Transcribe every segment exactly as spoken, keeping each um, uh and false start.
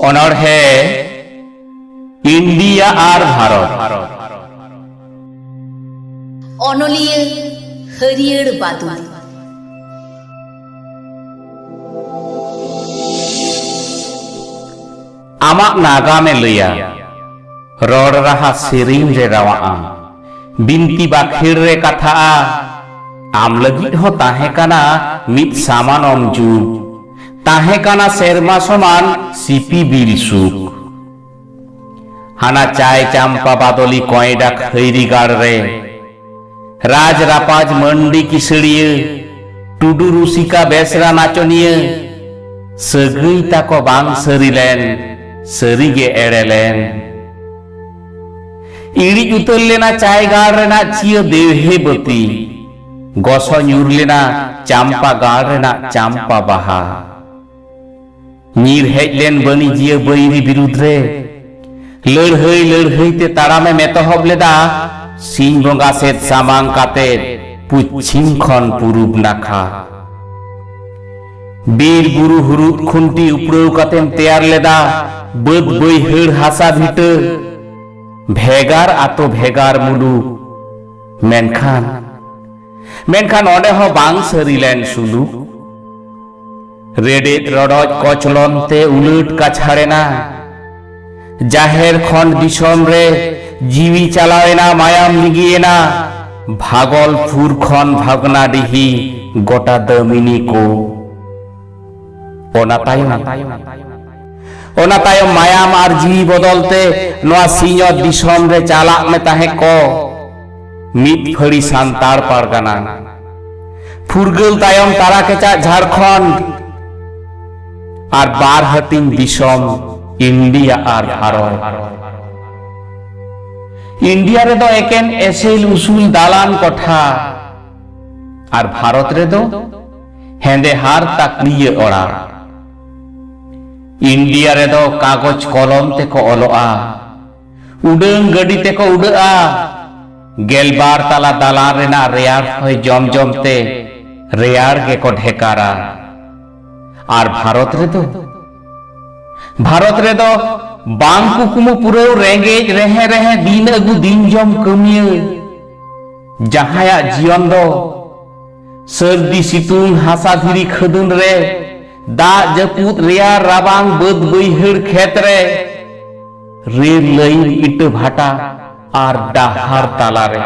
ᱚᱱᱚᱬᱦᱮ ᱤᱱᱰᱤᱭᱟ ᱟᱨ ᱵᱷᱟᱨᱚᱛ᱾ ᱚᱱᱚᱞᱤᱭᱟᱹ ᱦᱟᱹᱨᱭᱟᱹᱲ ᱵᱟᱫᱩᱞ᱾ ᱟᱢᱟᱜ ᱱᱟᱜᱟᱢᱮ ᱞᱟᱹᱭᱟ, ᱨᱚᱲ ᱨᱟᱦᱟ ᱥᱮᱨᱮᱧ ᱨᱮ ᱨᱟᱣᱟᱜᱼᱟ, ᱵᱤᱱᱛᱤ ᱵᱟᱠᱷᱮᱲ ᱨᱮ ᱠᱟᱛᱷᱟᱜᱼᱟ᱾ ᱟᱢ ᱞᱟᱹᱜᱤᱫ ᱦᱚᱸ ᱛᱟᱦᱮᱸ ᱠᱟᱱᱟ ᱢᱤᱫ ᱥᱟᱢᱟᱱᱚᱢ ᱡᱩᱜᱽ, ᱛᱟᱦᱮᱸ ᱠᱟᱱᱟ ᱥᱮᱨᱢᱟ ᱥᱚᱢᱟᱱ ᱥᱤᱯᱤ ᱵᱤᱞ ᱥᱩᱠ᱾ ᱦᱟᱱᱟ ᱪᱟᱭ ᱪᱟᱢᱯᱟ ᱵᱟᱫᱚᱞᱤ ᱠᱚᱸᱭᱰᱟ ᱠᱷᱟᱹᱭᱨᱤ ᱜᱟᱲ ᱨᱮ, ᱨᱟᱡᱽ ᱨᱟᱯᱟᱡᱽ ᱢᱟᱹᱱᱰᱤ ᱠᱤᱥᱟᱹᱲᱤᱭᱟᱹ, ᱴᱩᱰᱩ ᱨᱩᱥᱤᱠᱟ ᱵᱮᱥᱨᱟ ᱱᱟᱪᱚᱱᱤᱭᱟᱹ, ᱥᱟᱹᱜᱟᱹᱭ ᱛᱟᱠᱚ ᱵᱟᱝ ᱥᱟᱹᱨᱤ ᱞᱮᱱ, ᱥᱟᱹᱨᱤ ᱜᱮ ᱮᱲᱮ ᱞᱮᱱ᱾ ᱤᱲᱤᱡ ᱩᱛᱟᱹᱨ ᱞᱮᱱᱟ ᱪᱟᱭ ᱜᱟᱲ ᱨᱮᱱᱟᱜ ᱪᱤᱭᱟᱹ ᱫᱮᱣᱦᱮ ᱵᱟᱹᱛᱤ, ᱜᱚᱥᱚ ᱧᱩᱨ ᱞᱮᱱᱟ ᱪᱟᱢᱯᱟ ᱜᱟᱲ ᱨᱮᱱᱟᱜ ᱪᱟᱢᱯᱟ ᱵᱟᱦᱟ᱾ ᱧᱤᱨ ᱦᱮᱡ ᱞᱮᱱ ᱵᱟᱹᱱᱤᱡᱤᱭᱟᱹ ᱵᱟᱹᱭᱨᱤ ᱵᱤᱨᱩᱫᱽ ᱨᱮ᱾ ᱞᱟᱹᱲᱦᱟᱹᱭ ᱞᱟᱹᱲᱦᱟᱹᱭ ᱛᱮ ᱛᱟᱲᱟᱢᱮᱢ ᱮᱛᱚᱦᱚᱵ ᱞᱮᱫᱟ, ᱥᱤᱧ ᱵᱚᱸᱜᱟ ᱥᱮᱫ ᱥᱟᱢᱟᱝ ᱠᱟᱛᱮ ᱯᱩᱪᱷᱤᱢ ᱠᱷᱚᱱ ᱯᱩᱨᱩᱵ ᱱᱟᱠᱷᱟ᱾ ᱵᱤᱨ ᱵᱩᱨᱩ ᱦᱩᱨᱩᱫ ᱠᱷᱩᱱᱴᱤ ᱩᱯᱲᱟᱹᱣ ᱠᱟᱛᱮᱢ ᱛᱮᱭᱟᱨ ᱞᱮᱫᱟ, ᱵᱟᱹᱫᱽ ᱵᱟᱹᱭᱦᱟᱹᱲ ᱦᱟᱥᱟ ᱵᱷᱤᱴᱟᱹ᱾ ᱵᱷᱮᱜᱟᱨ ᱟᱛᱳ ᱵᱷᱮᱜᱟᱨ ᱢᱩᱞᱩᱠ, ᱢᱮᱱᱠᱷᱟᱱ, ᱢᱮᱱᱠᱷᱟᱱ ᱚᱸᱰᱮ ᱦᱚᱸ ᱵᱟᱝ ᱥᱟᱹᱨᱤ ᱞᱮᱱ ᱥᱩᱞᱩᱠ᱾ ᱨᱮᱰᱮᱫ ᱨᱚᱰᱚᱡ ᱠᱚᱪᱞᱚᱱ ᱛᱮ ᱩᱞᱟᱹᱴ ᱠᱟᱪᱷᱟᱲᱮᱱᱟ᱾ ᱡᱟᱦᱮᱨ ᱠᱷᱚᱱ ᱫᱤᱥᱚᱢ ᱨᱮ ᱡᱤᱣᱤ ᱪᱟᱞᱟᱣᱮᱱᱟ, ᱢᱟᱭᱟᱢ ᱞᱤᱸᱜᱤᱭᱮᱱᱟ᱾ ᱵᱷᱟᱜᱚᱞᱯᱩᱨ ᱠᱷᱚᱱ ᱵᱷᱟᱜᱽᱱᱟᱰᱤᱦᱤ ᱜᱚᱴᱟ ᱫᱟᱹᱢᱤᱱᱤ ᱠᱚ᱾ ᱚᱱᱟ ᱛᱟᱭᱚᱢ, ᱚᱱᱟ ᱛᱟᱭᱚᱢ ᱢᱟᱭᱟᱢ ᱟᱨ ᱡᱤᱣᱤ ᱵᱚᱫᱚᱞ ᱛᱮ ᱱᱚᱣᱟ ᱥᱤᱧᱚᱛ ᱫᱤᱥᱚᱢ ᱨᱮ ᱪᱟᱞᱟᱜ ᱢᱮ ᱛᱟᱦᱮᱸ ᱠᱚ᱾ ᱢᱤᱫ ᱯᱷᱟᱹᱲᱤ ᱥᱟᱱᱛᱟᱲ ᱯᱟᱨᱜᱟᱱᱟ᱾ ᱯᱷᱩᱨᱜᱟᱹᱞ ᱛᱟᱭᱚᱢ ᱛᱟᱨᱟ ᱠᱮᱪᱟᱜ ᱡᱷᱟᱲᱠᱷᱚᱸᱰ ᱟᱨ ᱵᱟᱨ ᱦᱟᱹᱴᱤᱧ ᱫᱤᱥᱚᱢ ᱤᱱᱰᱤᱭᱟ ᱟᱨ ᱵᱷᱟᱨᱚᱛ᱾ ᱤᱱᱰᱤᱭᱟ ᱨᱮᱫᱚ ᱮᱠᱮᱱ ᱮᱥᱮᱞ ᱩᱥᱩᱞ ᱫᱟᱞᱟᱱ ᱠᱚᱴᱷᱟ, ᱟᱨ ᱵᱷᱟᱨᱚᱛ ᱨᱮᱫᱚ ᱦᱮᱸᱫᱮ ᱦᱟᱨ ᱛᱟᱠᱞᱤᱭᱟᱹ ᱚᱲᱟᱜ᱾ ᱤᱱᱰᱤᱭᱟ ᱨᱮᱫᱚ ᱠᱟᱜᱚᱡᱽ ᱠᱚᱞᱚᱢ ᱛᱮᱠᱚ ᱚᱞᱚᱜᱼᱟ, ᱩᱰᱟᱹᱱ ᱜᱟᱹᱰᱤ ᱛᱮᱠᱚ ᱩᱰᱟᱹᱜᱼᱟ, ᱜᱮᱞᱵᱟᱨ ᱛᱟᱞᱟ ᱫᱟᱞᱟᱱ ᱨᱮᱱᱟᱜ ᱨᱮᱭᱟᱲ ᱦᱚᱭ ᱡᱚᱢ ᱡᱚᱢ ᱛᱮ ᱨᱮᱭᱟᱲ ᱜᱮᱠᱚ ᱰᱷᱮᱠᱟᱨᱟ᱾ ᱟᱨ ᱵᱷᱟᱨᱚᱛ ᱨᱮᱫᱚ ᱵᱷᱟᱨᱚᱛ ᱨᱮᱫᱚ ᱵᱟᱝ ᱠᱩᱠᱢᱩ ᱯᱩᱨᱟᱹᱣ ᱨᱮᱸᱜᱮᱡ ᱨᱮᱦᱮ ᱨᱮᱦᱮ ᱫᱤᱱ ᱟᱹᱜᱩ ᱫᱤᱱ ᱡᱚᱢ ᱠᱟᱹᱢᱤᱭᱟᱹ, ᱡᱟᱦᱟᱸᱭᱟᱜ ᱡᱤᱭᱚᱱ ᱫᱚ ᱥᱟᱹᱨᱫᱤ ᱥᱤᱛᱩᱝ ᱦᱟᱥᱟ ᱫᱷᱤᱨᱤ ᱠᱷᱟᱹᱫᱟᱹᱱ ᱨᱮ, ᱫᱟᱜ ᱡᱟᱹᱯᱩᱫ ᱨᱮᱭᱟᱲ ᱨᱟᱵᱟᱝ ᱵᱟᱹᱫ ᱵᱟᱹᱭᱦᱟᱹᱲ ᱠᱷᱮᱛ ᱨᱮ, ᱨᱮᱞ ᱞᱟᱭᱤᱱ ᱤᱴᱟᱹ ᱵᱷᱟᱴᱟ ᱟᱨ ᱰᱟᱦᱟᱨ ᱛᱟᱞᱟᱨᱮ᱾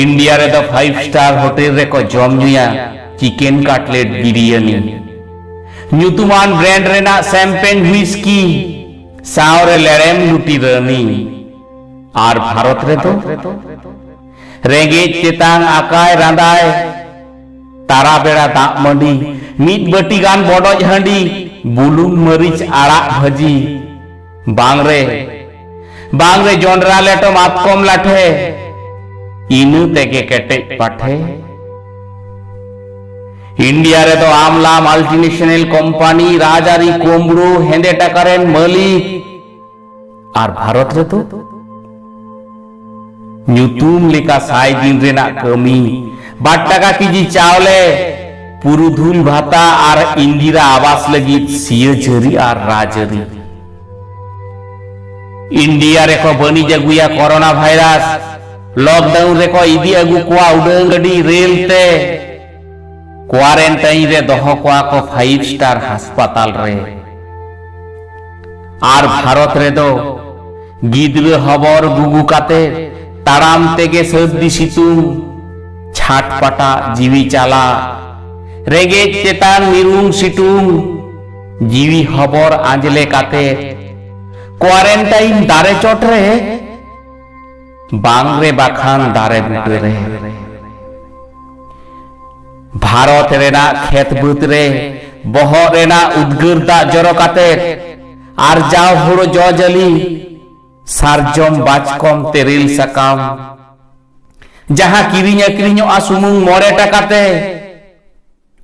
ᱤᱱᱰᱤᱭᱟ ᱨᱮᱫᱚ ᱯᱷᱟᱭᱤᱵᱷ ᱥᱴᱟᱨ ᱦᱳᱴᱮᱞ ᱨᱮᱠᱚ ᱡᱚᱢ ᱧᱩᱭᱟ ᱪᱤᱠᱮᱱ ᱠᱟᱴᱞᱮᱴ ᱵᱤᱨᱤᱭᱟᱱᱤ, ᱧᱩᱛᱩᱢᱟᱱ ᱵᱨᱮᱱᱰ ᱨᱮᱱᱟᱜ ᱥᱮᱢᱯᱮᱱ ᱦᱩᱭᱥᱠᱤ, ᱥᱟᱶᱨᱮ ᱞᱮᱲᱮᱢ ᱞᱩᱴᱤ ᱨᱟᱹᱱᱤ᱾ ᱟᱨ ᱵᱷᱟᱨᱚᱛ ᱨᱮᱫᱚ ᱨᱮᱸᱜᱮᱡ ᱛᱮᱛᱟᱝ ᱟᱠᱟᱭ ᱨᱟᱸᱫᱟᱭ, ᱛᱟᱨᱟ ᱵᱮᱲᱟ ᱫᱟᱜ ᱢᱟᱹᱰᱤ, ᱢᱤᱫ ᱵᱟᱹᱴᱤ ᱜᱟᱱ ᱵᱚᱰᱚᱡ ᱦᱟᱺᱰᱤ, ᱵᱩᱞᱩᱝ ᱢᱟᱹᱨᱤᱪ ᱟᱲᱟᱜ ᱵᱷᱟᱹᱡᱤ, ᱵᱟᱝ ᱨᱮ, ᱵᱟᱝ ᱨᱮ ᱡᱚᱱᱰᱨᱟ ᱞᱮᱴᱚ ᱢᱟᱛᱠᱚᱢ ᱞᱟᱴᱷᱮ, ᱤᱱᱟᱹ ᱛᱮᱜᱮ ᱠᱮᱴᱮᱡ ᱯᱟᱴᱷᱮ᱾ ᱤᱱᱰᱤᱭᱟ ᱨᱮᱫᱚ ᱟᱢᱞᱟ ᱢᱟᱞᱴᱤᱱᱮᱥᱚᱱᱟᱞ ᱠᱳᱢᱯᱟᱱᱤ, ᱨᱟᱡᱽᱟᱹᱨᱤ ᱠᱩᱢᱵᱽᱲᱩ, ᱦᱮᱸᱫᱮ ᱴᱟᱠᱟ ᱨᱮᱱ ᱢᱟᱹᱞᱤᱠ, ᱟᱨ ᱵᱷᱟᱨᱚᱛ ᱨᱮᱫᱚ ᱧᱩᱛᱩᱢ ᱞᱮᱠᱟ ᱥᱟᱭ ᱫᱤᱱ ᱨᱮᱱᱟᱜ ᱠᱟᱹᱢᱤ, ᱵᱟᱨ ᱴᱟᱠᱟ ᱠᱮᱡᱤ ᱪᱟᱣᱞᱮ, ᱯᱩᱨᱩᱫᱷᱩᱞ ᱵᱷᱟᱛᱟ ᱟᱨ ᱤᱱᱫᱤᱨᱟ ᱟᱵᱟᱥ ᱞᱟᱹᱜᱤᱫ ᱥᱤᱭᱟᱹ ᱡᱟᱹᱨᱤ ᱟᱨ ᱨᱟᱡᱽᱟᱹᱨᱤ᱾ ᱤᱱᱰᱤᱭᱟ ᱨᱮᱠᱚ ᱵᱟᱹᱱᱤᱡ ᱟᱹᱜᱩᱭᱟ ᱠᱚᱨᱳᱱᱟ ᱵᱷᱟᱭᱨᱟᱥ, ᱞᱚᱠᱰᱟᱣᱩᱱ ᱨᱮᱠᱚ ᱤᱫᱤ ᱟᱹᱜᱩ ᱠᱚᱣᱟ ᱩᱰᱟᱹᱱ ᱜᱟᱹᱰᱤ ᱨᱮᱞ ᱛᱮ, ᱠᱳᱣᱟᱨᱮᱱᱴᱟᱭᱤᱱ ᱨᱮ ᱫᱚᱦᱚ ᱠᱚᱣᱟ ᱠᱚ ᱯᱷᱟᱭᱤᱵᱷ ᱥᱴᱟᱨ ᱦᱟᱥᱯᱟᱛᱟᱞ ᱨᱮ᱾ ᱟᱨ ᱵᱷᱟᱨᱚᱛ ᱨᱮᱫᱚ ᱜᱤᱫᱽᱨᱟᱹ ᱦᱚᱵᱚᱨ ᱜᱩᱜᱩ ᱠᱟᱛᱮ ᱛᱟᱲᱟᱢ ᱛᱮᱜᱮ ᱥᱟᱹᱨᱫᱤ ᱥᱤᱛᱩᱝ, ᱪᱷᱟᱴᱯᱟᱴᱟᱜ ᱡᱤᱣᱤ ᱪᱟᱞᱟᱜ, ᱨᱮᱸᱜᱮᱡ ᱪᱮᱛᱟᱱ ᱢᱤᱨᱩᱝ ᱥᱤᱛᱩᱝ, ᱡᱤᱣᱤ ᱦᱚᱵᱚᱨ ᱟᱸᱡᱽᱞᱮ ᱠᱟᱛᱮ ᱠᱳᱣᱟᱨᱮᱱᱴᱟᱭᱤᱱ ᱫᱟᱨᱮ ᱪᱚᱴ ᱨᱮ, ᱵᱟᱝ ᱨᱮ ᱵᱟᱠᱷᱟᱱ ᱫᱟᱨᱮ ᱵᱩᱴᱟᱹ ᱨᱮ᱾ ᱵᱷᱟᱨᱚᱛ ᱨᱮᱱᱟᱜ ᱠᱷᱮᱛ ᱵᱟᱹᱫᱽ ᱨᱮ ᱵᱚᱦᱚᱜ ᱨᱮᱱᱟᱜ ᱩᱫᱽᱜᱟᱹᱨ ᱫᱟᱜ ᱡᱚᱨᱚ ᱠᱟᱛᱮ ᱟᱨᱡᱟᱣ ᱦᱳᱲᱳ ᱡᱚ ᱡᱟᱹᱞᱤ, ᱥᱟᱨᱡᱚᱢ ᱵᱟᱪᱠᱚᱢ ᱛᱮᱨᱮᱞ ᱥᱟᱠᱟᱢ, ᱡᱟᱦᱟᱸ ᱠᱤᱨᱤᱧ ᱟᱹᱠᱷᱨᱤᱧᱚᱜᱼᱟ ᱥᱩᱢᱩᱝ ᱢᱚᱬᱮ ᱴᱟᱠᱟ ᱛᱮ,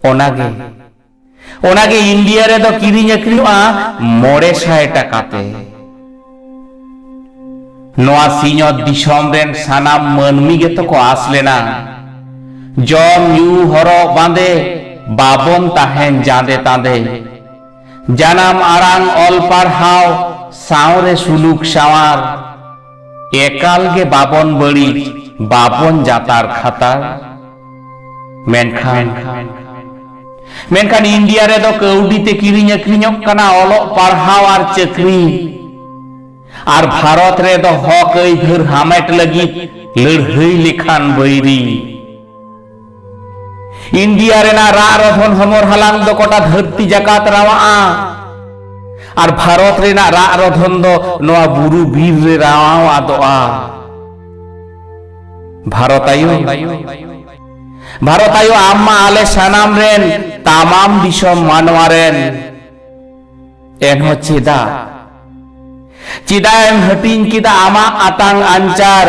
ᱚᱱᱟᱜᱮ, ᱚᱱᱟᱜᱮ ᱤᱱᱰᱤᱭᱟ ᱨᱮᱫᱚ ᱠᱤᱨᱤᱧ ᱟᱹᱠᱷᱨᱤᱧᱚᱜᱼᱟ ᱢᱚᱬᱮ ᱥᱟᱭ ᱴᱟᱠᱟ ᱛᱮ᱾ ᱱᱚᱣᱟ ᱥᱤᱧᱚᱛ ᱫᱤᱥᱚᱢ ᱨᱮᱱ ᱥᱟᱱᱟᱢ ᱢᱟᱹᱱᱢᱤ ᱜᱮᱛᱚ ᱠᱚ ᱟᱸᱥ ᱞᱮᱱᱟ, ᱡᱚᱢ ᱧᱩ ᱦᱚᱨᱚᱜ ᱵᱟᱸᱫᱮ ᱵᱟᱵᱚᱱ ᱛᱟᱦᱮᱱ ᱡᱟᱸᱫᱮ ᱛᱟᱸᱫᱮ᱾ ᱡᱟᱱᱟᱢ ᱟᱲᱟᱝ ᱚᱞ ᱯᱟᱲᱦᱟᱣ ᱥᱟᱶᱨᱮ ᱥᱩᱞᱩᱠ ᱥᱟᱶᱟᱨ, ᱮᱠᱟᱞ ᱜᱮ ᱵᱟᱵᱚᱱ ᱵᱟᱹᱲᱤᱡ, ᱵᱟᱵᱚᱱ ᱡᱟᱛᱟᱨ ᱠᱷᱟᱛᱟᱨ᱾ ᱢᱮᱱᱠᱷᱟᱱ, ᱢᱮᱱᱠᱷᱟᱱ ᱤᱱᱰᱤᱭᱟ ᱨᱮᱫᱚ ᱠᱟᱹᱣᱰᱤ ᱛᱮ ᱠᱤᱨᱤᱧ ᱟᱹᱠᱷᱨᱤᱧᱚᱜ ᱠᱟᱱᱟ ᱚᱞᱚᱜ ᱯᱟᱲᱦᱟᱣ ᱟᱨ ᱪᱟᱹᱠᱨᱤ᱾ ᱟᱨ ᱵᱷᱟᱨᱚᱛ ᱨᱮᱫᱚ ᱦᱚᱠ ᱟᱹᱭᱫᱟᱹᱨ ᱦᱟᱢᱮᱴ ᱞᱟᱹᱜᱤᱫ ᱞᱟᱹᱲᱦᱟᱹᱭ ᱞᱮᱠᱷᱟᱱ ᱵᱟᱹᱭᱨᱤ᱾ ᱤᱱᱰᱤᱭᱟ ᱨᱮᱱᱟᱜ ᱨᱟᱜ ᱨᱚᱫᱷᱚᱱ ᱦᱚᱢᱚᱨ ᱦᱟᱞᱟᱝ ᱫᱚ ᱠᱚᱴᱟ ᱫᱷᱟᱹᱨᱛᱤ ᱡᱟᱠᱟᱛ ᱨᱟᱣᱟᱜᱼᱟ᱾ ᱟᱨ ᱵᱷᱟᱨᱚᱛ ᱨᱮᱱᱟᱜ ᱨᱟᱜ ᱨᱚᱫᱷᱚᱱ ᱫᱚ ᱱᱚᱣᱟ ᱵᱩᱨᱩ ᱵᱤᱨ ᱨᱮ ᱨᱟᱣᱟᱣ ᱟᱫᱚᱜᱼᱟ᱾ ᱵᱷᱟᱨᱚᱛ ᱟᱭᱳ, ᱵᱷᱟᱨᱚᱛ ᱟᱭᱳ, ᱟᱢ ᱢᱟ ᱟᱞᱮ ᱥᱟᱱᱟᱢ ᱨᱮᱱ, ᱛᱟᱢᱟᱢ ᱫᱤᱥᱚᱢ ᱢᱟᱱᱣᱟ ᱨᱮᱱ᱾ ᱮᱱᱦᱚᱸ ᱪᱮᱫᱟᱜ? ᱪᱮᱫᱟᱜ ᱮᱢ ᱦᱟᱹᱴᱤᱧ ᱠᱮᱫᱟ ᱟᱢᱟᱜ ᱟᱛᱟᱝ ᱟᱧᱪᱟᱨ?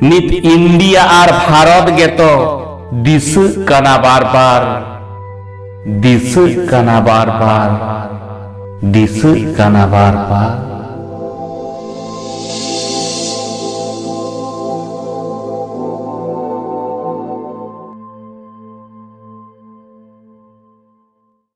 ᱱᱤᱛ ᱤᱱᱰᱤᱭᱟ ᱟᱨ ᱵᱷᱟᱨᱚᱛ ᱜᱮᱛᱚ ᱫᱤᱥᱟᱹᱜ ᱠᱟᱱᱟ ᱵᱟᱨ ᱵᱟᱨ, ᱫᱤᱥᱟᱹᱜ ᱠᱟᱱᱟ ᱵᱟᱨ ᱵᱟᱨ, ᱫᱤᱥᱟᱹᱜ ᱠᱟᱱᱟ ᱵᱟᱨ ᱵᱟᱨ᱾